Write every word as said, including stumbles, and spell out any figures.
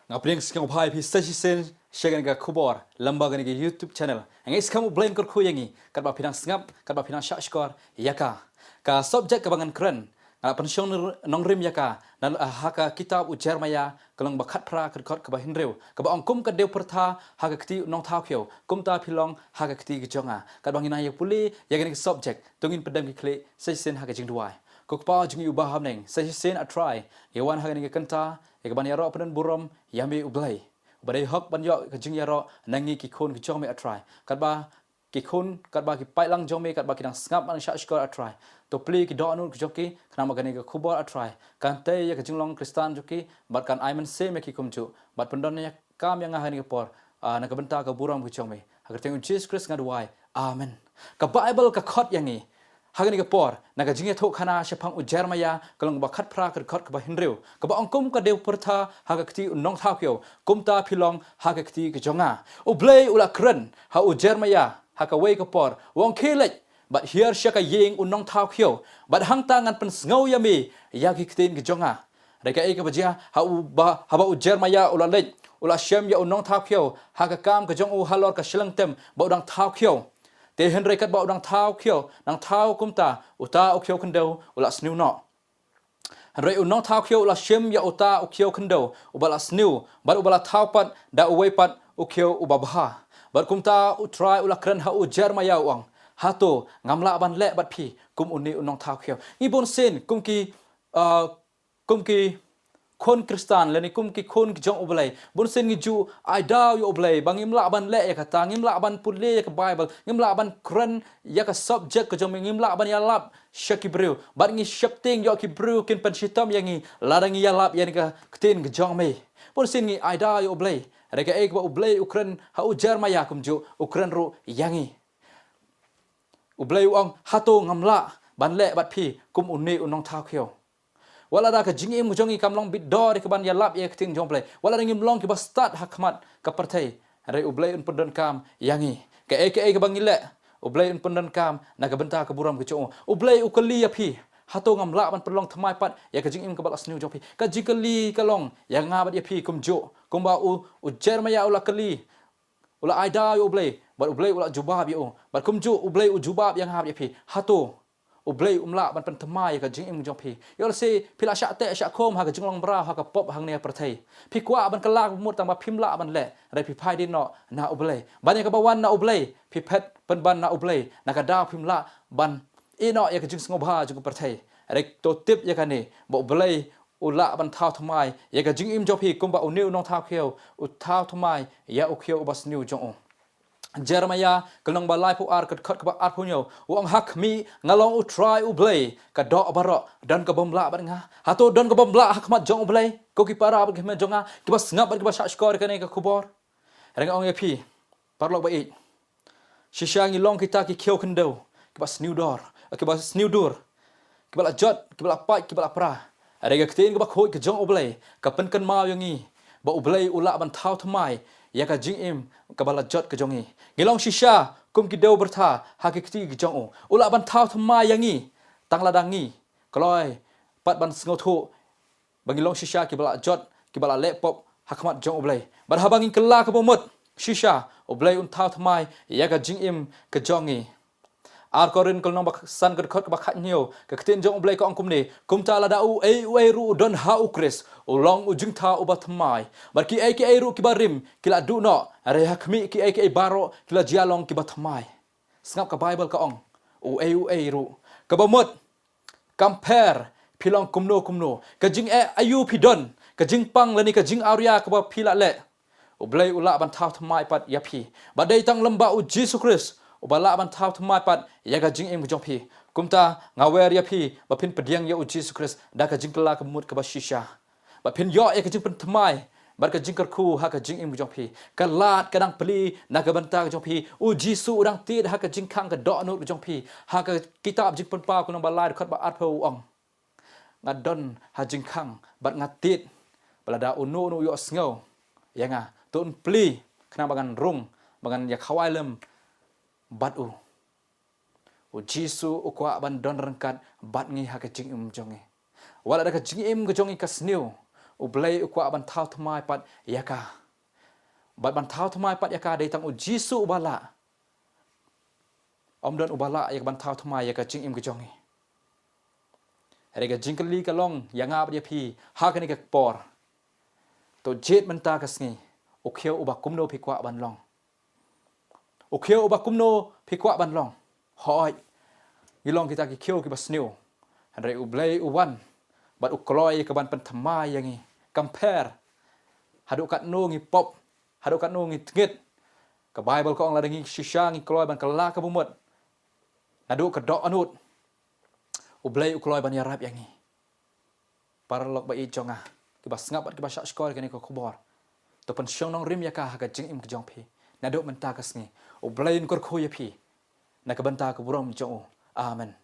Nga pdiang sngewbha ïa phi sa shisien sha kane ka khubor lyngba kane ka YouTube channel. Nga ngeit skhem U Blei un kyrkhu ïa ngi katba phi nang sngap, katba phi nang shahshkor ïa ka. Ka subject kaba ngan kren, nga la pynshong nongrim ïa ka na, ha ka kitab u Jeremiah, ka lynnong ba khatphra, ka dkhot kaba hynriew, kaba ong: Kum ka dew pyrtha ha ka kti u nongthaw khiew, kumta phi long ha ka kti ka jong nga. Katba ngi nang ïa pule ïa kane ka subject, to ngin pyndem ki khlieh sa shisien ha ka jingduwai. Ko Kpa jong ngi uba ha bneng, sa shisien, A Trai, ngi wan ha kane ka kynta ïa kaban ïaroh pyndon burom ïa me U Blei, uba dei hok ban ïoh ka jingïaroh na ngi ki khun ka jong me, A Trai. Katba ki khun, katba ki paidlang jong me, katba ki nang sngap, nang shahshkor, A Trai, to plie ki dohnud ka jong ki, khnang ba kane ka khubor, A Trai, kan tei ïa ka jinglong Khristan jong ki bad kan ai mynsiem ïa ki kumjuh, bad pyndon ïa ka kam ïa nga ha kane ka por, ah, na ka bynta ka burom ka jong me. Ha ka kyrteng u Jisu Khrist nga duwai. Amen. Ka Baibl ka khot ïa ngi ha kane ka por na ka jingïathuhkhana shaphang u Jeremiah, ka lynnong ba khatphra, ka dkhot kaba hynriew, kaba ong: Kum ka dew pyrtha ha ka kti u nongthaw khiew, kumta phi long ha ka kti ka jong nga. U Blei u la kren ha u Jeremiah ha kawei ka por, u ong: Khie leit bad hiar sha ka ïing u nongthaw khiew, bad hangta ngan pynsngew ïa me ïa ki ktien ka jong nga. Hynrei kaei kaba jia, ha uba, haba u Jeremiah u la leit, u la shem ïa u nongthaw khiew ha ka kam ka jong u halor ka shyllangtem ba u dang thaw khiew. Te hynrei katba u dang thaw khiew, nang thaw kumta, uta u khiew khyndew u la sniew noh. Hynrei u nongthaw khiew u la shem ïa uta u khiew khyndew uba la sniew, bad uba la thaw pat da uwei pat u khiew uba bha. Bad kumta U Trai u la kren ha u Jeremiah, u ong: Hato ngam lah ban leh bad phi kum une u nongthaw khiew? Ngi bunsien kum ki, ah, kum ki khun Khristan lane kum ki khun ki jong U Blei, bunsien ngi ju ai daw ïa U Blei ba ngim lah ban leh ïa kata, ngim lah ban pule ïa ka Baibl, ngim lah ban kren ïa ka subject ka jong me, ngim lah ban ïalap sha ki briew, bad ngi sheptieng ïoh ki briew kin pynshitom ïa ngi lada ngi ïalap ïa kane ka ktien ka jong me. Bunsien ngi ai daw ïa U Blei. Hynrei kaei kaba U Blei u kren ha u Jeremiah kumjuh u kren ruh ïa ngi. U Blei u ong: Hato ngam lah ban leh bad phi kum une u nongthaw khiew? Wat lada ka jingim ka jong ngi kam long bit dor ïa kaban ïalap ïa ka ktien jong U Blei, wat lada ngim long kiba stad ha khmat ka pyrthei, hynrei U Blei un pyndonkam ïa ngi. Kaei kaei kaba ngi leh, U Blei un pyndonkam na ka bynta ka burom ka jong u. U Blei u kylli ïa phi: Hato ngam lah ban pynlong thymmai pat ïa ka jingim kaba la sniew jong phi? Ka jingkylli ka long ïa nga bad ïa phi kumjuh. Kumba u, u Jeremiah u la kylli, u la ai daw ïa U Blei, bad U Blei u la jubab ïa u. Bad kumjuh U Blei u jubab ïa nga bad ïa phi: Hato U Blei um lah ban pynthymmai ïa ka jingim jong phi? Ïoh lehse phi la shah teh shah khum ha ka jinglong mraw ha ka pop hangne ha pyrthei. Phi kwah ban kylla ka bamut tang ba phim lah ban leh, hynrei phi phai dien noh na U Blei. Ban ïa kaba wan na U Blei phi phet pynban na U Blei, na ka daw phim lah ban ïeh noh ïa ka jingsngewbha jong ka pyrthei. Hynrei to tip ïa kane, ba U Blei u lah ban thaw thymmai ïa ka jingim jong phi kumba une u nongthaw khiew u thaw thymmai ïa u khiew uba sniew jong u. Jeremiah ka lynnong ba laiphew ar, ka dkhot kaba arphew hynñiew, u ong: Ha khmih, nga long U Trai U Blei ka doh baroh, don ka bym lah bad nga? Hato don ka bym lah ha khmat jong U Blei, ko ki para bad ki hynmen jong nga kiba sngap bad kiba shahshkor ïa kane ka khubor? Hynrei nga ong ïa phi, paralok ba ïeit, shisha ngi long kita ki khiew khyndew kiba sniew dor, kiba sniew dur, kiba la jot, kiba la pait, kiba la pra. Hynrei ka ktien kaba khuid ka jong U Blei ka pynkynmaw ïa ngi ba U Blei u lah ban thaw thymmai ïa ka jingim kaba la jot ka jong ngi. Ngi long shisha kum ki dew pyrtha ha ki kti ki jong u. U lah ban thaw thymmai ïa ngi tang lada ngi kloi pat ban sngewthuh ba ngi long shisha kiba la jot, kiba la leh pop ha khmat jong U Blei. Bad haba ngin kylla ka bamut, shisha U Blei un thaw thymmai ïa ka jingim ka jong ngi. Ar Korinth ka lynnong ba san, ka dkhot kaba khathynñiew, ka ktien jong U Blei ka ong kumne: Kumta lada uei uei ruh u don ha U Khrist, u long u jingthaw uba thymmai. Bad kiei kiei ruh kiba rim ki la duh noh, hynrei ha khmih kiei kiei baroh ki la jia long kiba thymmai. Sngap, ka Baibl ka ong uei uei ruh. Kaba mut, kam pher phi long kumno kumno, ka jingeh aïu phi don, ka jingpang lane ka jingawria kaba phi la leh, U Blei u lah ban thaw thymmai pat ïa phi. Bad dei tang lyngba U Jisu Khrist uba lah ban thaw thymmai pat ïa ka jingim ka jong phi. Kumta nga wer ïa phi ba phin pdiang ïa U Jisu Khrist da ka jingkylla ka mut kaba shisha, ba phin ïoh ïa ka jingpynthymmai bad ka jingkyrkhu ha ka jingim ka jong phi. Ka lad ka dang plie na ka bynta ka jong phi. U Jisu u dang tied ha ka jingkhang ka dohnud ka jong phi. Ha ka kitab Jingpynpaw ka lynnong ba lai, dkhot ba arphew, u ong: Nga don ha jingkhang bad nga tied ba lada uno uno u ïohsngew ïa nga, to un plie khnang ba ngan rung, ba ngan ïa khawai lem bad u. U Jisu u kwah ban don ryngkat bad ngi ha ka jingim jong ngi. Wat lada ka jingim ka jong ngi ka sniew, U Blei u kwah ban thaw thymmai pat ïa ka. Bad ban thaw thymmai pat ïa ka dei tang U Jisu uba lah. Ym don uba lah ïa ka ban thaw thymmai ïa ka jingim ka jong ngi. Hynrei ka jingkylli ka long ïa nga bad ïa phi ha kane ka por. To jied mynta ka sngi, u khiew uba kumno phi kwah ban long? U khiew uba kumno phi kwah ban long? Hooid, ngi long kita ki khiew kiba sniew. Hynrei U Blei u wan bad u kloi ïa ka ban pynthymmai ïa ngi. Kam pher haduh katno ngi pop, haduh katno ngi tngit. Ka Baibl ka ong lada ngi shisha ngi kloi ban kylla ka bamut naduh ka dohnud, U Blei u kloi ban ïarap ïa ngi. Paralok ba ïeit jong nga, kiba sngap bad kiba shahshkor ïa kane ka khubor, to pynshong nongrim ïa ka ha ka jingim ka jong phi naduh mynta ka sngi. U Blei un kyrkhu ïa phi na ka bynta ka burom jong u. Amen.